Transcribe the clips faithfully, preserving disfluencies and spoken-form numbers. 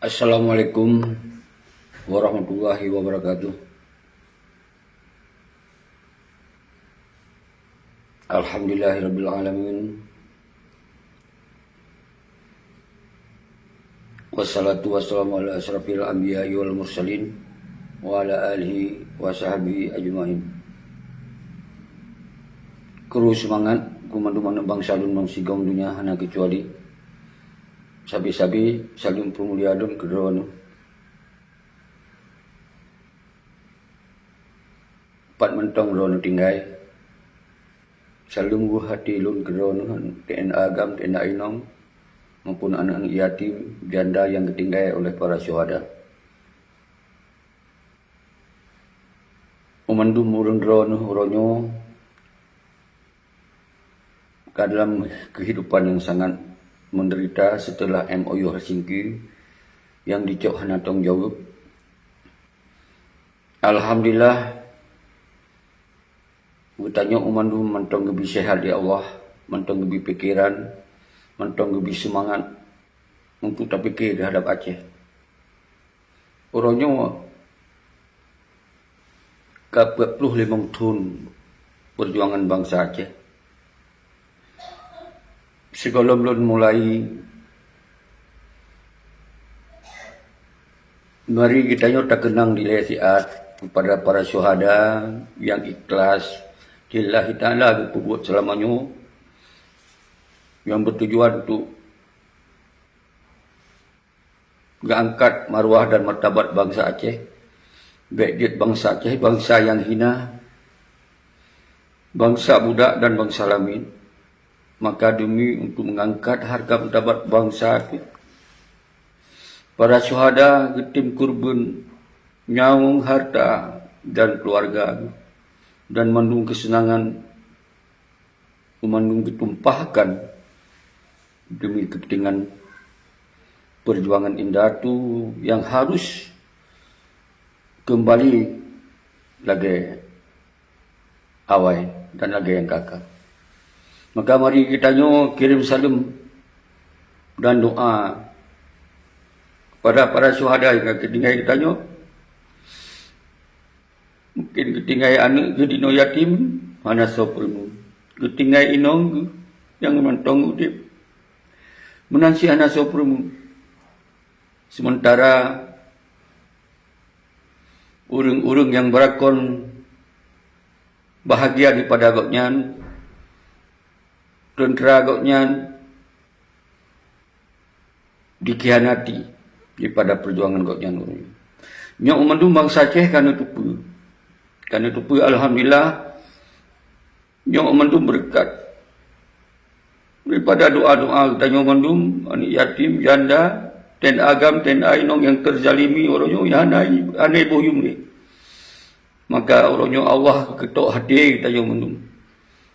Assalamualaikum warahmatullahi wabarakatuh. Alhamdulillahirabbil alamin. Wassalatu wassalamu ala asyrafil anbiya'i wal mursalin wa ala alihi wa sahbihi ajmain. Kru seumangat, keu mandum aneuk bansa lôn bansigom donya hana keucuali. Sabe-sabe saleuem peumulia lôn keu droeneuh. Pat mantong droeneuh tinggai, saleuem weueh até lôn keu droeneuh, T N A agam, T N A inong, maupun aneuk-aneuk yatim, janda nyang geutinggai oleh para syuhada. Keu mandum ureuëng droeneuh uroe nyoe ka dalam keuhidupan nyang sangat meudeurita seuteulah M O U Helsinki nyang jicok hana tanggung jaweueb. Alhamdulillah, geutanyoe mandum mantong geubri seuhat lé Allah, mantong geubri pikeran, mantong geubri seumangat untuk tapike teuhadap Aceh. Uroe nyoe ka peuet ploh limong thon peujuangan bansa Aceh. Sigohlom lôn mulai, mari geutanyoe takeunang dilée siat keupada para syuhada nyang ikhlas lillahi ta'ala geupeubuet seulama nyoe, nyang beutujuan untuk geuangkat maruah dan martabat bansa Aceh. Bék jeuet bansa Aceh bansa nyang hina, bansa budak dan bansa lamiet. Maka demi untuk mengangkat harga martabat bansa, para syuhada geutem keureubeuen nyawöng, harta, dan keuluwarga, dan mandum keuseunangan mandum geutumpahkan demi keupeuntengan peujuangan indatu nyang harus keumbali lagée awai dan lagée nyang ka-ka. Maka mari geutanyoe kirém saleuem dan doá keupada para syuhada nyang ka geutinggai geutanyoe. Mungken geutinggai aneuk geuh di inoe yatim, hana soe peurunoe. Geutinggai inong geuh nyang mantong udeb, meunan cit hana soe peurunoe. Seumeuntara ureuëng-ureuëng nyang beurakon bahagia dipada gobnyan, teuntra gobnyan dikhianati dipada peujuangan gobnyan ureuëng nyoe. Nyoe mandum bansa Aceh ka neuteupeue. Ka neuteupeue, alhamdulillah. Nyoe mandum beureukat daripada doá-doá geutanyoe mandum, aneuk yatim, janda, T N A agam, T N A inong nyang teuzalimi uroe nyoe, nyang hana, hana boh yuem lé. Maka uroe nyoe Allah geutok até geutanyoe mandum.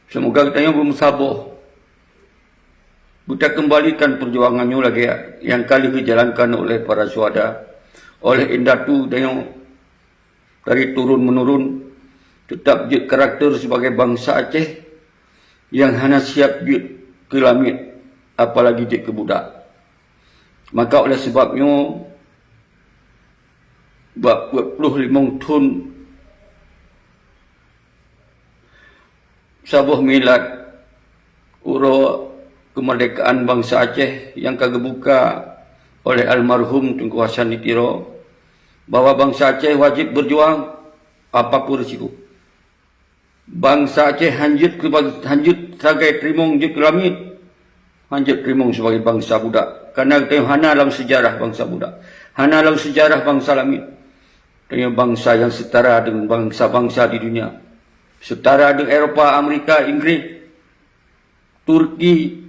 Seumoga geutanyoe beumeusaboh, beutakeumbalikan peujuangan nyoe lagée nyang ka lheueh geujalankan oleh para syuhada, oleh indatu geutanyoe dari turun-menurun, teutap jeuet karakter sibagai bansa Aceh nyang hana siab jeuet keu lamiet, apalagi jeuet keu budak. Maka oleh sabab nyoe, bak peuet ploh limong thon saboh milad, uroe keumeurdekaan bansa Aceh nyang ka geubuka oleh almarhum Teungku Hasan di Tiro, bahwa bansa Aceh wajéb beujuang apapun risiko. Bansa Aceh hanjeuet keu, hanjeuet sagai teurimong jeuet keu lamiet, hanjeuet teurimong sibagai bansa budak. Karena geutanyoe hana lam seujarah bansa budak, hana lam seujarah bansa lamiet. Geutanyoe bansa nyang seutara deungon bansa-bansa di dunia, seutara deungon Eropa, Amerika, Inggris, Turki,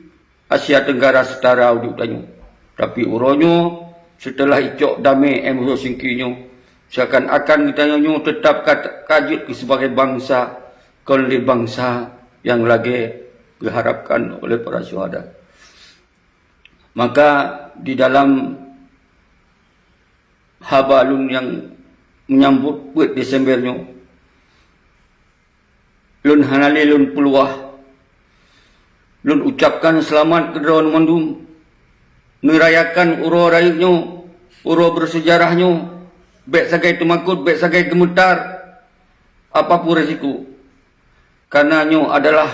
Asia Tenggara seutara udeb tanyoe. Tapi uroe nyoe, seuteulah icok damé M O U Helsinki nyoe, seakan-akan geutanyoe nyoe teutap ka, ka jeuet keu sibagai bansa, kon lé bansa nyang lagée geuharapkan oleh para syuhada. Maka di dalam haba lôn nyang meunyambot peuet Desember nyoe, lôn hana lé lôn peuluwah. Lôn ucapkan seulamat keu droeneuh mandum, neurayakan uroe rayeuk nyoe uroe bersejarah nyoe, bék sagai teumakot, bék sagai geumeutar, apapun resiko. Karena nyoe adalah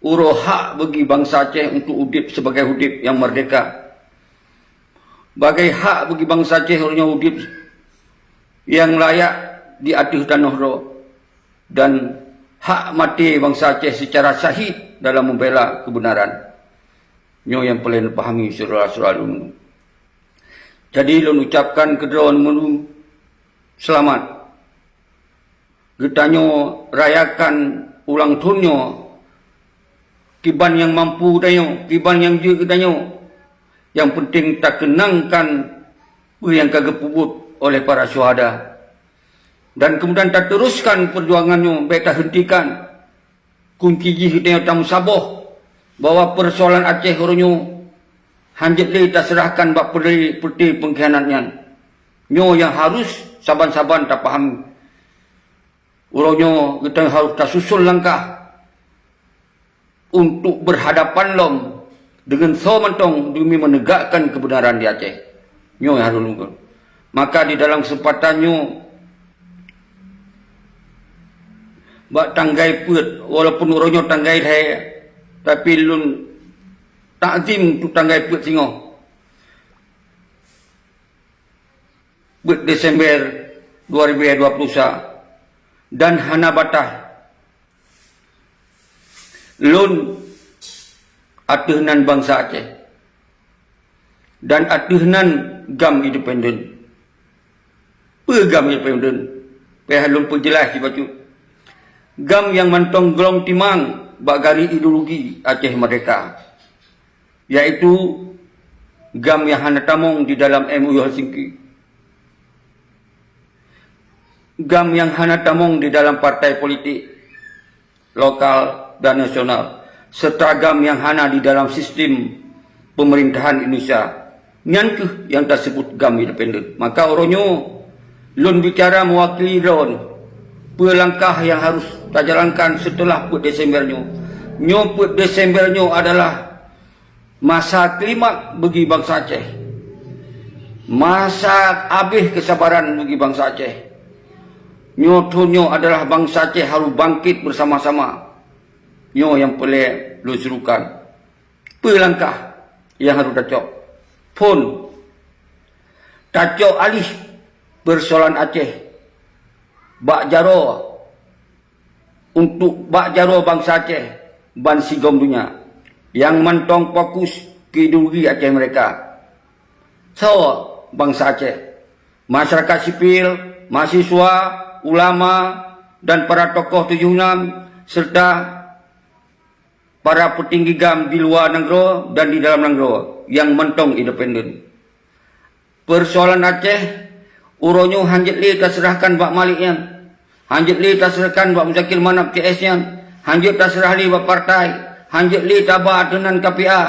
uroe hak bagi bansa Aceh untuk udeb sebagai udeb nyang merdeka. Bagai hak bagi bansa Aceh uroe nyoe udeb nyang layak di ateueh tanoh droe, dan hak maté bansa Aceh secara syahid dalam membela kebenaran. Nyoe nyang peureulée neupahami syedara-syedara lôn. Jadi lôn ucapkan keu droeneuh mandum seulamat. Geutanyoe rayakan ulang thon nyoe kiban nyang mampu geutanyoe, kiban nyang jeuet geutanyoe. Nyang penting takeunangkan peue nyang ka geupeubuet oleh para syuhada. Dan kemudian tateruskan perjuangan nyoe, bék tahentikan. Kunci jih geutanyoe tameusaboh bahwa persoalan Aceh uroe nyoe hanjeuet lé taseurahkan bak peureuté pengkhianat nyan. Nyoe nyang harus saban-saban tapahami. Uroe nyoe geutanyoe harus tasuson langkah untuk berhadapan lom deungon soe mantong demi menegakkan kebenaran di Aceh. Nyoe nyang harus lôn. Maka di dalam kesempatan nyoe, bak tanggai peuet, walaupun uroe nyoe tanggai lhée, tapi lôn takzim untuk tanggai peuet singoh. Peuet Desember dua ribu dua puluh sa, dan hana bataih. Lôn ateueh nan bansa Aceh dan ateueh nan GAM independen. Peue GAM independen? Payah lôn peujeulaih sibacut. GAM nyang mantong glong timang bak garéh ideologi Aceh Merdeka, yaitu GAM nyang hana tamong di dalam M O U Helsinki, GAM nyang hana tamong di dalam partai politik lokal dan nasional, serta GAM nyang hana di dalam sistem pemerintahan Indonesia. Nyan kheueh nyang taseubut GAM independen. Maka uroe nyoe lôn bicara mewakili droeneuh. Peue langkah nyang harus tajalankan seuteulah peuet Desember nyoe? Nyoe peuet Desember nyoe adalah masa klimak bagi bansa Aceh. Masa abéh keusabaran bagi bansa Aceh. Nyoe thon nyoe adalah bansa Aceh harus bangkit bersama-sama. Nyoe nyang peureulée lôn serukan. Peue langkah nyang harus tacok? Phon, tacok aléh persoalan Aceh bak jaroe untuk bak jaroe bansa Aceh ban sigom donya nyang mantong fokus keu ideologi Aceh Merdeka. Soe bansa Aceh? Masyarakat sipil, mahasiswa, ulama, dan para tokoh tujoh nam, serta para peutinggi GAM di luwa nanggroe dan di dalam nanggroe nyang mantong independen. Persoalan Aceh uroe nyoe hanjeuet lé taseurahkan bak Malik nyan. Hanjeuet lé taseurahkan bak Muzakir Manaf C S nyan. Hanjeuet taseurah lé bak partai. Hanjeuet lé taba ateueh nan K P A.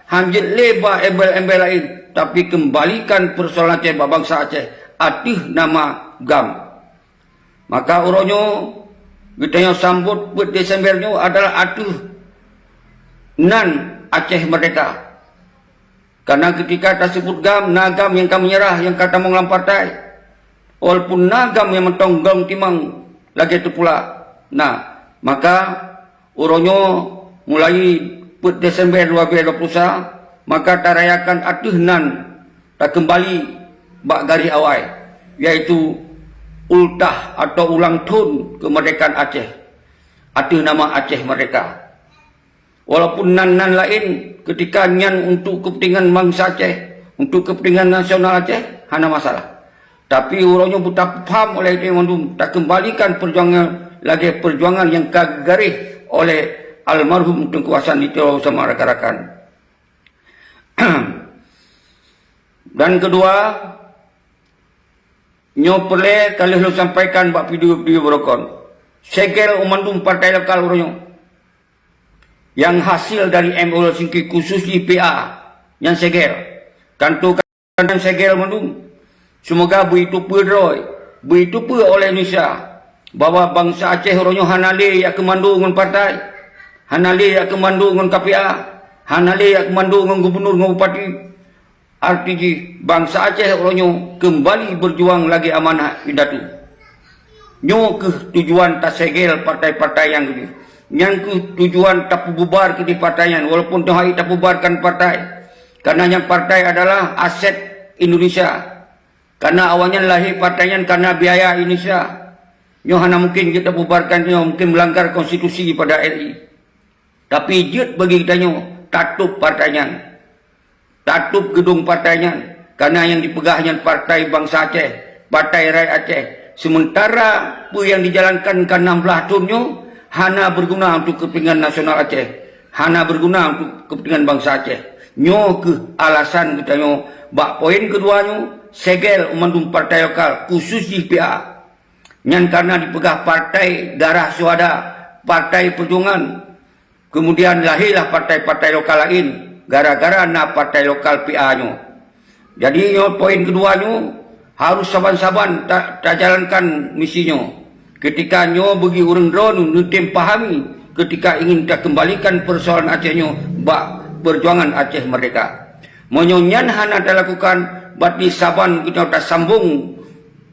Hanjeuet lé bak embel-embel laén. Tapi keumbalikan persoalan Aceh bak bansa Aceh ateueh nama GAM. Maka uroe nyoe geutanyoe sambot peuet Desember nyoe adalah ateueh nan Aceh Merdeka. Karena ketika taseubut GAM, na GAM nyang ka meunyeurah, nyang ka tamong lam partai. Walaupun na GAM nyang mantong glong timang lagée teupula. Nah, maka uroe nyoe mulai peuet Desember dua ribu dua puluh sa, maka tarayakan ateueh nan takeumbali bak garéh awai, yaitu ultah atau ulang thon keumeurdekaan Aceh ateueh nama Aceh Merdeka. Walaupun nan-nan laén ketika nyan untuk kepentingan bansa Aceh, untuk kepentingan nasional Aceh, hana masalah. Tapi uroe nyoe beutapeupham oleh geutanyoe mandum, takeumbalikan perjuangan lagée perjuangan nyang ka geugaréh oleh almarhum Teungku Hasan di Tiro bersama rakan-rakan. Dan keudua, nyoe peureulée ka lheueh lôn sampaikan bak video-video beurokon. Segel u mandum partai lokal uroe nyoe. Nyang hasil dari M O U Helsinki khusus di P A nyang segel. Tantu kan nyang segel mandum. Seumoga beuteupeue droe, beuteupeue oleh Indonesia bahwa bansa Aceh uroe nyoe hana lé jak keumando ngon partai, hana lé jak keumando ngon K P A, hana lé jak keumando ngon gubunur ngon bupati. Arti jih, bansa Aceh uroe nyoe keumbali beujuang lagée amanah indatu. Nyoe kheueh tujuan tasegel partai-partai nyang keudeh. Nyan kheueh tujuan tapeububar keudeh partai nyan, walaupun teuhai tapubarkan partai. Karena nyan partai adalah aset Indonesia. Karena awaknyan lahé partai nyan karena biaya Indonesia. Nyoe hana mungkin jeuet tapubarkan nyoe, mungkin melanggar konstitusi pada R I. Tapi jeuet bagi geutanyoe tatôb partai nyan. Tatôb geudong partai nyan, karena nyang jipeugah nyan partai bansa Aceh, partai rakyat Aceh. Sementara peue nyang dijalankan ka nam blaih thon nyoe hana berguna untuk kepentingan nasional Aceh, hana berguna untuk kepentingan bansa Aceh. Nyoe kheueh alasan geutanyoe bak poin keudua nyoe segel u mandum partai lokal, khusus jih P A. Nyan karena dipeugah partai darah syuhada, partai perjuangan. Kemudian lahirlah partai-partai lokal lain gara-gara na partai lokal P A nyoe. Jadi nyoe poin keudua nyoe harus saban-saban ta-, tajalankan misi nyoe. Ketika nyoe bagi ureuëng droeneuh neutem pahami ketika ingin takeumbalikan persoalan Aceh nyoe bak perjuangan Aceh merdeka. Meunyoe nyan hana talakukan, berarti saban geutanyoe tasambong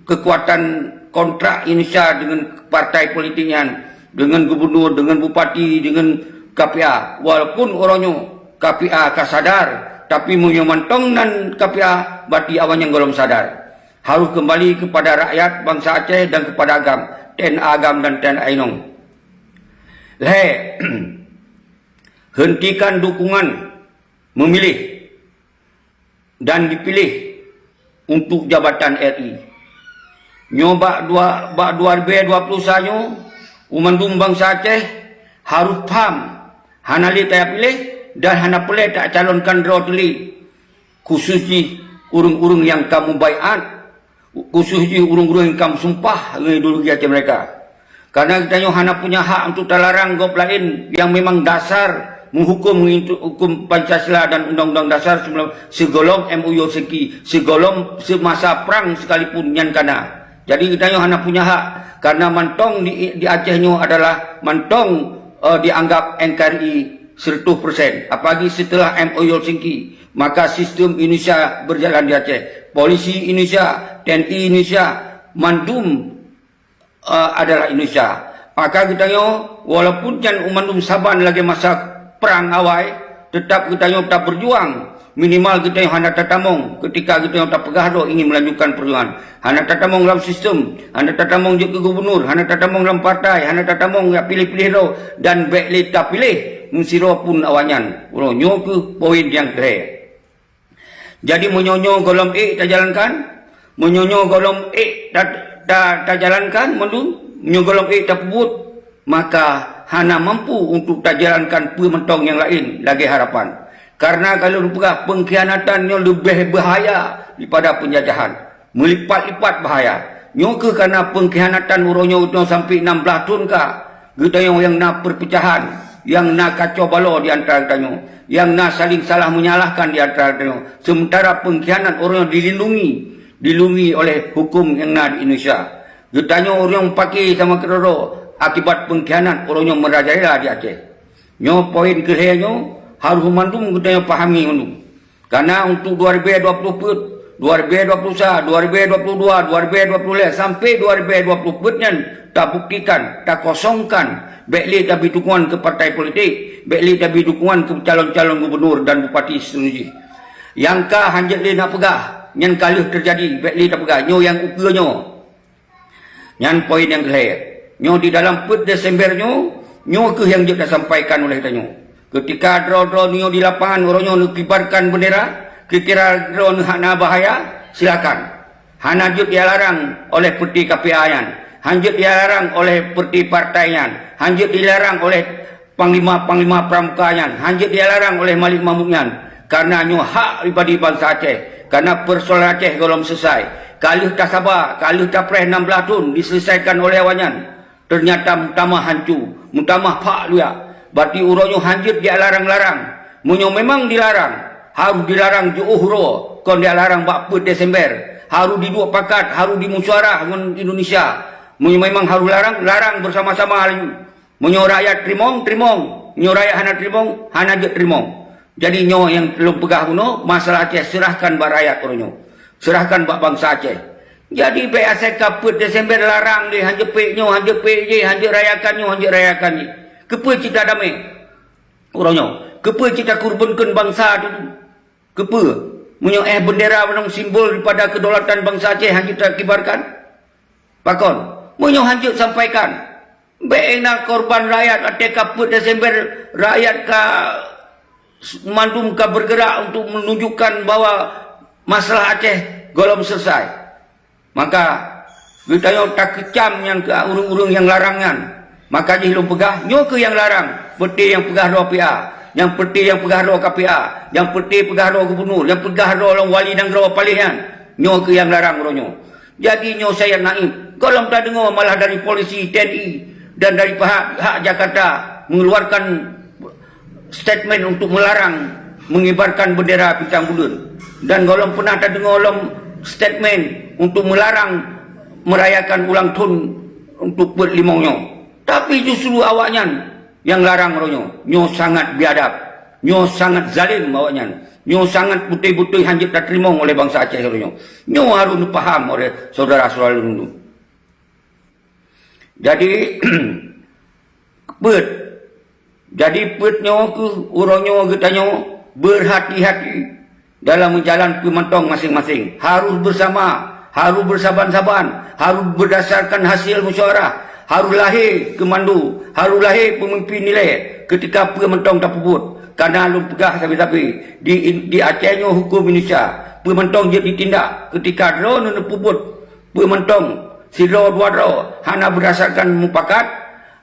kekuatan kontrak Indonesia dengan partai politik nyan, dengan gubernur, dengan bupati, dengan K P A. Walaupun uroe nyoe K P A ka sadar, tapi meunyoe mantong nan K P A, berarti awaknyan gohlom sadar. Harus kembali kepada rakyat bansa Aceh dan kepada agam, T N A agam dan T N A inong. Lhée, hentikan dukungan memilih dan dipiléh untuk jabatan R I. Nyoe bak dua, bak dua ribée dua puluh sa nyoe, u mandum bansa Aceh harôh pham hana lé tapiléh dan hana peureulée tacalonkan droe teuh lé, khusus jih ureuëng-ureuëng nyang ka mubaiát, khusus jih ureuëng-ureuëng nyang ka meusumpah ngon ideologi Aceh Merdeka. Karena geutanyoe hana punya hak untuk talarang gob laén nyang memang dasar meuhuköm ngon huköm Pancasila dan Undang-Undang Dasar sigohlom M O U Helsinki, sigohlom seumasa prang sekalipun nyan ka na. Jadi geutanyoe hana punya hak, karena mantong di, di Aceh nyoe adalah mantong, eh, dianggap N K R I seratus persen. Apalagi setelah M O U Helsinki, maka sistem Indonesia berjalan di Aceh. Polisi Indonesia, T N I Indonesia, mandum eh, adalah Indonesia. Maka geutanyoe, walaupun nyan u mandum saban lagée masa prang awai, teutap geutanyoe tapeurjuang. Minimal geutanyoe hana tatamong ketika geutanyoe tapeugah droe ingin melanjutkan peurjuangan. Hana tatamong lam sistem, hana tatamong jeuet keu gubunur, hana tatamong lam partai, hana tatamong jak piléh-piléh droe, dan bék lé tapiléh meusidroe pun awaknyan. Uroe nyoe kheueh poin nyang keu lhée. Jadi, meunyoe nyoe gohlom ék tajalankan, meunyoe nyoe gohlom ék ta-, ta-, tajalankan mandum, meunyoe gohlom ék tapeubuet, maka hana mampu untuk tajalankan peue mantong nyang laén lagée harapan. Karena ka lôn peugah, peungkhianatan nyoe leubeh bahaya daripada peunjajahan. Meulipat-lipat bahaya. Nyoe kheueh kana peungkhianatan uroe nyoe geutanyoe sampoe nam blaih thon ka. Geutanyoe nyang na peurpeucahan, nyang na kacau balo di antara geutanyoe, nyang na saling salah meunyalahkan di antara geutanyoe. Seumeuntara peungkhianat uroe nyoe dilindungi, dilindungi oleh huköm nyang na di Indonesia. Geutanyoe uroe nyoe pake sama keudroe-droe akibat peungkhianat uroe nyoe meurajalela di Aceh. Nyoe poin keu lhée nyoe harôh mandum geutanyoe pahami mandum. Karena untuk dua ribée dua puluh peuet, dua ribée dua puluh sa, dua ribée dua puluh dua, dua ribée dua puluh lhée sampoe dua ribée dua puluh peuet nyan tabuktikan, takosongkan, bék lé tabri dukungan keu partai politik, bék lé tabri dukungan keu calon-calon gubunur dan bupati seterusjih. Nyang ka hanjeuet lé na peugah, nyan ka lheueh teujadi, bék lé tapeugah, nyoe nyang ukeue nyoe. Nyan poin nyang keu lhée. Nyoe di dalam peuet Desember nyoe, nyoe kheueh nyang jeuet tasampaikan uleh tanyoe. Keutika droe-droe nyoe di lapangan uroe nyoe neukibarkan beundera, kira-kira droe nyoe hana bahaya, silakan. Hana jeuet jilarang oleh peuti K P A nyan, hana jeuet jilarang oleh peuti partai nyan, hana jeuet jilarang oleh panglima-panglima pramuka nyan, hana jeuet jilarang oleh Malik Mahmud nyan, karena nyoe hak pribadi bansa Aceh, karena peusoalan Aceh gohlom seuleusoe. Ka lheueh tasaba, ka lheueh tapreh nam blaih thon diseuleusoekan oleh awaknyan. Teunyata meutamah hanco, meutamah phak luyak. Berarti uroe nyoe hana jeuet jilarang-larang. Meunyoe memang dilarang, harôh dilarang jiôh uroe, kon dilarang bak peuet Desember. Harôh diduek pakat, harôh dimusyawara ngon Indonesia. Meunyoe memang harôh larang, larang bersama-sama laju. Meunyoe rakyat teurimong, teurimong. Meunyoe rakyat hana teurimong, hana jeuet teurimong. Jadi nyoe nyang lôn peugah bunoe, masalah Aceh serahkan bak rakyat uroe nyoe. Serahkan bak bansa Aceh. Jadi bék asai ka peuet Desember larang deh, hanjeuet peuet nyoe, hanjeuet peuet jéh, hanjeuet rayakan nyoe, hanjeuet rayakan jéh. Keupeue cit ta damé uroe nyoe? Keupeue cit ta kurbankan bansa tu? Keupeue? Meunyoe éh bendera meunang simbol daripada kedaulatan bansa Aceh hanjeuet ta kibarkan? Pakon? Meunyoe hanjeuet sampaikan, bék na korban rakyat, até ka peuet Desember rakyat ka mandum ka bergerak untuk menunjukkan bahwa masalah Aceh golom selesai. Maka geutanyoe takeucam nyang keu ureuëng-ureuëng nyang larang nyan. Maka jih lôn peugah, nyoe keuh nyang larang, peuté nyang peugah droe P A, nyang peuté nyang peugah droe K P A, nyang peuté peugah droe gubunur, nyang peugah droe lom wali nanggroe paléh nyan. Nyoe keuh nyang larang uroe nyoe. Jadi nyoe Sayyad Naim, gohlom tadeungoe malah dari polisi, T N I, dan dari pihak, pihak Jakarta mengeluarkan statement untuk melarang mengibarkan bendera bintang buleuen. Dan gohlom pernah tadeungoe lom statement untuk melarang merayakan ulang tahun untuk peuet limong nyoe. Tapi justru awaknyan nyang larang uroe nyoe. Nyoe sangat biadab. Nyoe sangat zalim awaknyan. Nyoe sangat beutôi-beutôi hanjeuet tateurimong oleh bansa Aceh uroe nyoe. Nyoe harôh neupaham oleh syedara-syedara lôn. Jadi, peuet. Jadi, peuet nyoe keuh uroe nyoe geutanyoe berhati-hati dalam meujalan peumantong maséng-maséng. Harôh beusama, harôh beusaban-saban, harôh beurdasarkan hasil musyawarah, harôh lahé keumando, harôh lahé peumimpin ilée keutika peumantong tapeubuet. Kana lôn peugah sabe-sabe, di, di Aceh nyoe huköm Indonesia, peumantong jeuet ditindak keutika droeneuh neupeubuet peumantong sidroe dua droe hana beurdasarkan mupakat,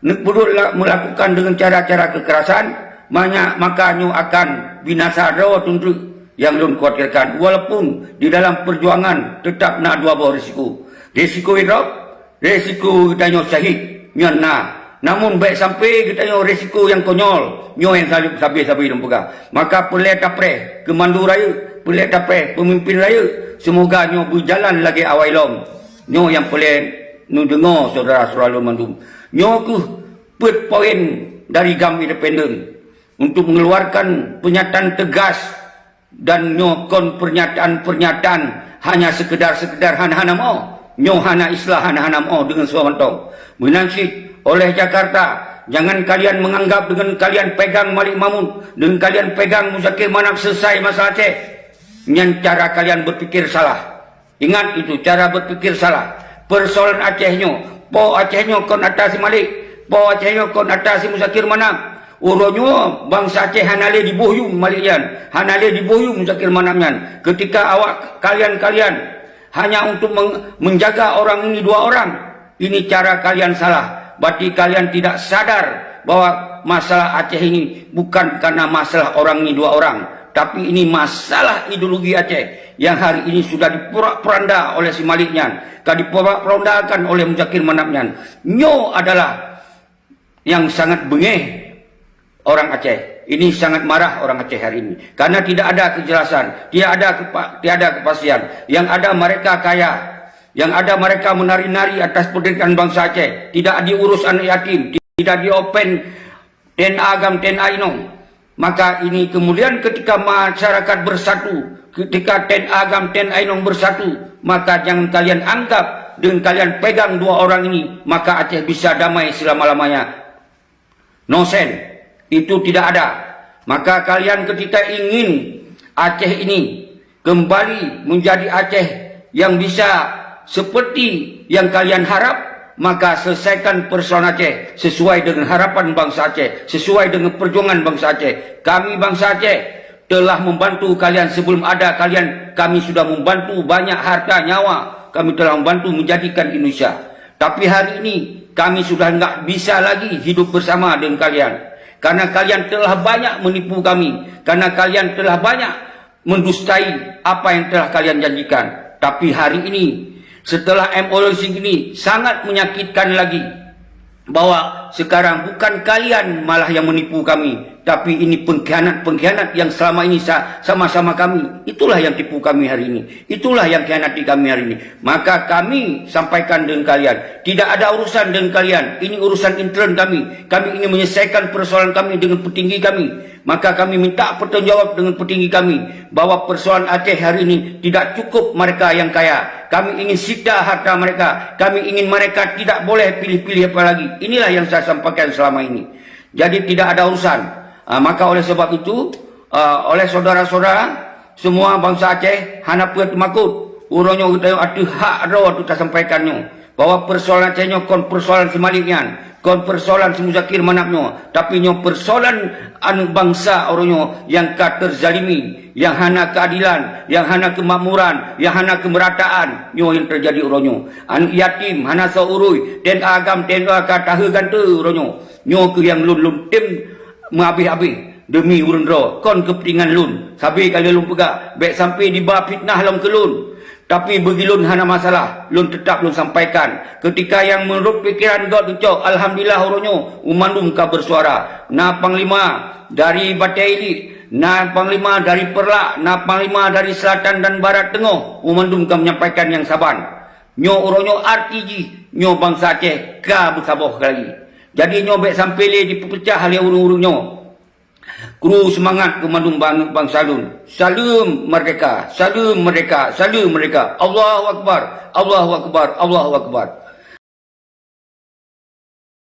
neupeuduek la-, meulakukan deungon cara-cara keukerasan, manya-, maka nyoe akan binasa droe tunduk nyang lôn khawatirkan. Walaupun di dalam peujuangan teutap na dua boh risiko. Risiko idrop, risiko geutanyoe syahid, nyan na. Namun bék sampai geutanyoe risiko nyang konyol, nyoe nyang sabe-sabe lôn peugah. Maka peureulée tapreh keumando rayeuk, peureulée tapreh peumimpin rayeuk, seumoga nyoe beujalan lagée awai lom. Nyoe nyang peureulée neudeungoe syedara-syedara lôn mandum. Nyoe keuh peuet poin dari GAM Independen untuk mengeluarkan pernyataan tegas dan nyoe kon pernyataan-pernyataan hanya sekedar-sekedar hana-hana meu'oh. Nyoe hana islah hana-hana meu'oh deungon soe mantong. Meunan cit oleh Jakarta, jangan kalian menganggap dengan kalian pegang Malik Mahmud, dengan kalian pegang Muzakir Manaf selesai masalah Aceh. Nyan cara kalian berpikir salah. Ingat itu, cara berpikir salah. Persoalan Aceh nyoe, po Aceh nyoe kon atra si Malik, po Aceh nyoe kon atra si Muzakir Manaf. Uroe nyoe bansa Aceh hana lé dibohyum Malik nyan, hana lé dibohyum Muzakir Manaf nyan. Ketika awak kalian-kalian hanya untuk meng-, menjaga orang ini dua orang, ini cara kalian salah. Berarti kalian tidak sadar bahwa masalah Aceh ini bukan karena masalah orang ini dua orang, tapi ini masalah ideologi Aceh yang hari ini sudah diporak-poranda oleh si Malik nyan, ka diporak-porandakan oleh Muzakir Manaf nyan. Nyoe adalah yang sangat beungéh orang Aceh. Ini sangat marah orang Aceh hari ini. Karena tidak ada kejelasan, tidak ada kepa-, tidak ada kepastian. Yang ada mereka kaya, yang ada mereka menari-nari atas penderitaan bangsa Aceh. Tidak diurus anak yatim, tidak diopen T N A GAM, T N A inong. Maka ini kemudian ketika masyarakat bersatu, ketika T N A GAM, T N A inong bersatu, maka jangan kalian anggap dengan kalian pegang dua orang ini, maka Aceh bisa damai selama-lamanya. No sense. Itu tidak ada. Maka kalian ketika ingin Aceh ini kembali menjadi Aceh yang bisa seperti yang kalian harap, maka selesaikan persoalan Aceh sesuai dengan harapan bangsa Aceh, sesuai dengan perjuangan bangsa Aceh. Kami bangsa Aceh telah membantu kalian sebelum ada kalian, kami sudah membantu banyak harta nyawa, kami telah membantu menjadikan Indonesia. Tapi hari ini kami sudah enggak bisa lagi hidup bersama dengan kalian. Karena kalian telah banyak menipu kami. Karena kalian telah banyak mendustai apa yang telah kalian janjikan. Tapi hari ini, setelah M O U ini sangat menyakitkan lagi, bahwa sekarang bukan kalian malah yang menipu kami, tapi ini pengkhianat-pengkhianat yang selama ini sa-, sama-sama kami. Itulah yang tipu kami hari ini. Itulah yang khianati kami hari ini. Maka kami sampaikan dengan kalian, tidak ada urusan dengan kalian. Ini urusan intern kami. Kami ingin menyelesaikan persoalan kami dengan petinggi kami. Maka kami minta pertanggungjawab dengan petinggi kami bahwa persoalan Aceh hari ini tidak cukup mereka yang kaya. Kami ingin sita harta mereka. Kami ingin mereka tidak boleh pilih-pilih apa lagi. Inilah yang saya sampaikan selama ini. Jadi tidak ada urusan. Ah, maka oleh sebab itu, ah, oleh saudara-saudara, semua bansa Aceh hana peue teumakot. Uroe nyoe geutanyoe ateueh hak droe teuh tasampaikan nyoe, bahwa persoalan Aceh nyoe kon persoalan si Malik nyan, kon persoalan si Muzakir Manaf nyoe, tapi nyoe persoalan aneuk bansa uroe nyoe nyang ka teuzalimi, nyang hana keadilan, nyang hana kemakmuran, nyang hana kemerataan nyoe nyang teujadi uroe nyoe. Aneuk yatim hana soe urui, T N A agam, T N A ka tahe gante uroe nyoe. Nyoe keuh nyang lôn, lôn tem meuhabéh-habéh deumi ureuëng droe, kon keupeuntengan lôn. Sabe ka lheueh lôn peugah, bék sampai diba fitnah lom keu lôn. Tapi bagi lôn hana masalah, lôn teutap lôn sampaikan. Keutika nyang meunurot pikeran gob teucok, alhamdulillah uroe nyoe, mandum ka beusuara. Na panglima dari Batée Iliek, na panglima dari Peureulak, na panglima dari Seulatan dan Barat Teungoh, mandum ka menyampaikan nyang saban. Nyoe uroe nyoe arti jih, nyoe bansa Aceh ka beusaboh lagi. Jadi nyoe bék sampai lé jipeupeucah lé ureuëng-ureuëng nyoe. Kru seumangat keu mandum bang-, bansa lôn. Saleuem merdeka, saleuem merdeka, saleuem merdeka. Allahu Akbar, Allahu Akbar, Allahu Akbar.